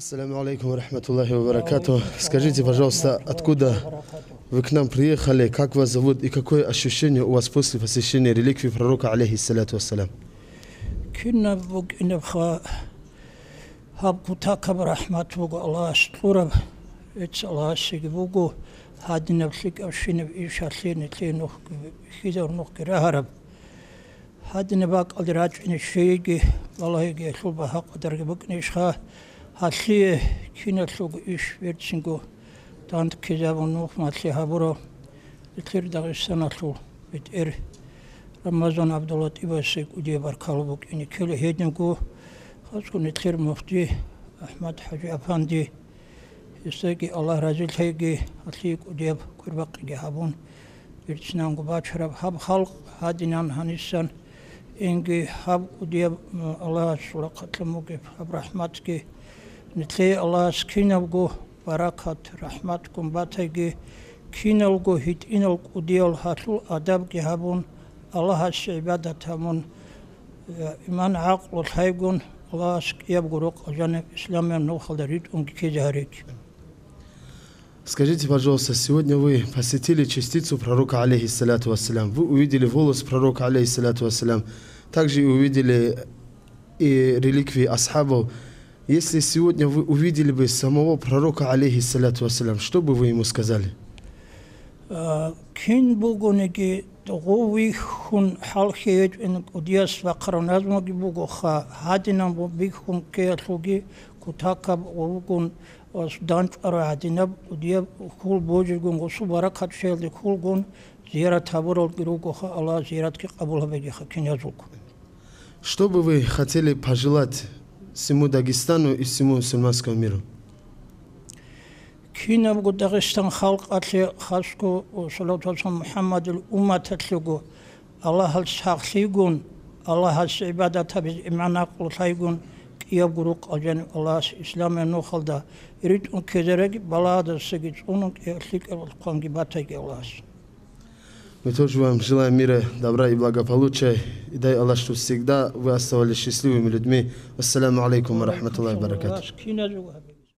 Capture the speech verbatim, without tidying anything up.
Ассаламу алейкум ва рахматуллахи ва баракатух. Скажите, пожалуйста, откуда вы к нам приехали, как вас зовут и какое ощущение у вас после посещения реликвии пророка, алейхиссалату вассалам? Кинаб букӀинабха, гьаб кутакаб рахӀмат буго Аллагьас кьураб, эц Аллагьасеги буго, гьадинаб лъикӀабщинаб иш гьалъие нилъее нухги, хьизар нухги рагьараб. Гьадинаб бакӀалде рачӀине щейги, балагьиги, гьелъул багьа-къадарги букӀинищха, гьалъие киналъулго иш берцинго дандккизабун нухмалъи гьабурав, нилъер Дагъистаналъул бетӀер Рамазан ГӀабдуллатӀибасе кӀудияб баркала букӀине ккела гьединго, хасго нилъер муфти АхӀмад ХӀажи-афанди, гьесдаги Аллагь разилъайги, гьалъие кӀудияб квербакъиги гьабун, берцинанго бачараб гьаб халкъ гьадинан гьанисан, инги гьаб кӀудияб, м, Аллагьасул рахъалъан бугеб гьаб рахӀматги, нилъее Аллагьас кинабго баракат, рахӀматгун батайги, киналго гьитӀинал кӀудиял гьалъул адабги гьабун, Аллагьасе гӀибадат гьабун, э, иман-гӀакълу лъайгун, Аллагьас кӀиябго рукъ жаниб исламияб нухалда ритӀунги ккезе гьареги. Скажите, пожалуйста, сегодня вы посетили частицу пророка, алейхиссалату вассалям. Вы увидели волос пророка, алейхиссалату вассалям. Также и увидели и реликвии асхабов. Если сегодня вы увидели бы самого пророка, алейхиссалату вассалям, что бы вы ему сказали? А, кин бугониги, гъов вихьун хӀалхьи гьечӀин кӀудияс бахъараб назмуги бугоха, гьадинаб бихьун ккеялъулги кутакаб гъов вугун ва данчӀварав гьадинаб кӀудияб хьул божигун гъосул баракат щвеялде хьулгун зиярат гьабуралги ругоха, Аллагь зияратги къабул гьабегиха киназулго. Что бы вы хотели пожелать всему Дагестану и всему мусульманскому миру? Кинабго Дагъистан халкъалъе, хасго салавату ва салам МухӀаммадил умматалъего, Аллагьас сахлъигун, Аллагьасе гӀибадат гьабизе иман-гӀакълу лъайгун, кӀиябго рукъал жаниб Аллагьас исламияб нухалда ритӀун ккезареги, балагьадасаги цӀунун, кӀияб лъикӀаб хъванги батайги Аллагьас. Мы тоже вам желаем мира, добра и благополучия. И дай Аллах, чтобы всегда вы оставались счастливыми людьми. Ассаламу алейкум ва рахматуллахи ва баракатух. Киназего гьабе.